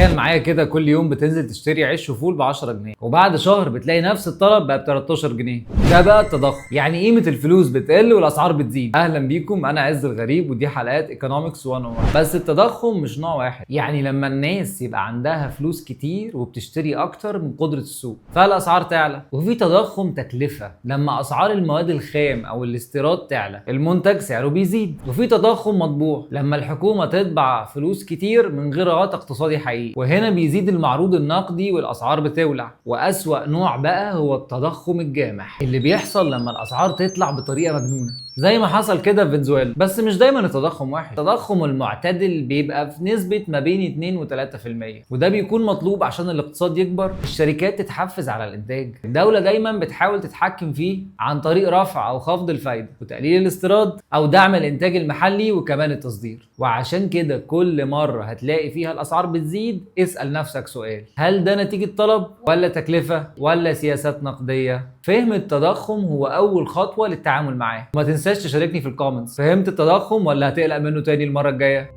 تخيل معايا كده، كل يوم بتنزل تشتري عيش وفول ب 10 جنيه، وبعد شهر بتلاقي نفس الطلب بقى ب 13 جنيه. ده بقى التضخم، يعني قيمة الفلوس بتقل والاسعار بتزيد. اهلا بيكم، انا عز الغريب ودي حلقات economics 101. بس التضخم مش نوع واحد، يعني لما الناس يبقى عندها فلوس كتير وبتشتري اكتر من قدره السوق فالاسعار تعلى. وفي تضخم تكلفه، لما اسعار المواد الخام او الاستيراد تعلى المنتج سعره بيزيد. وفي تضخم مطبوع، لما الحكومة تطبع فلوس كتير من غير غطاء اقتصادي حقيقي، وهنا بيزيد المعروض النقدي والاسعار بتولع. واسوأ نوع بقى هو التضخم الجامح، اللي بيحصل لما الاسعار تطلع بطريقة مجنونه، زي ما حصل كده في فنزويلا. بس مش دايما التضخم واحد، التضخم المعتدل بيبقى في نسبه ما بين 2 و 3%، وده بيكون مطلوب عشان الاقتصاد يكبر، الشركات تتحفز على الانتاج. الدولة دايما بتحاول تتحكم فيه عن طريق رفع او خفض الفايدة وتقليل الاستيراد او دعم الانتاج المحلي وكمان التصدير. وعشان كده كل مرة هتلاقي فيها الاسعار بتزيد اسال نفسك سؤال: هل ده نتيجة طلب ولا تكلفة ولا سياسات نقديه؟ فهم التضخم هو اول خطوة للتعامل معاه. وما تنساش تشاركني في ال comments، فهمت التضخم ولا هتقلق منه تاني المرة الجاية؟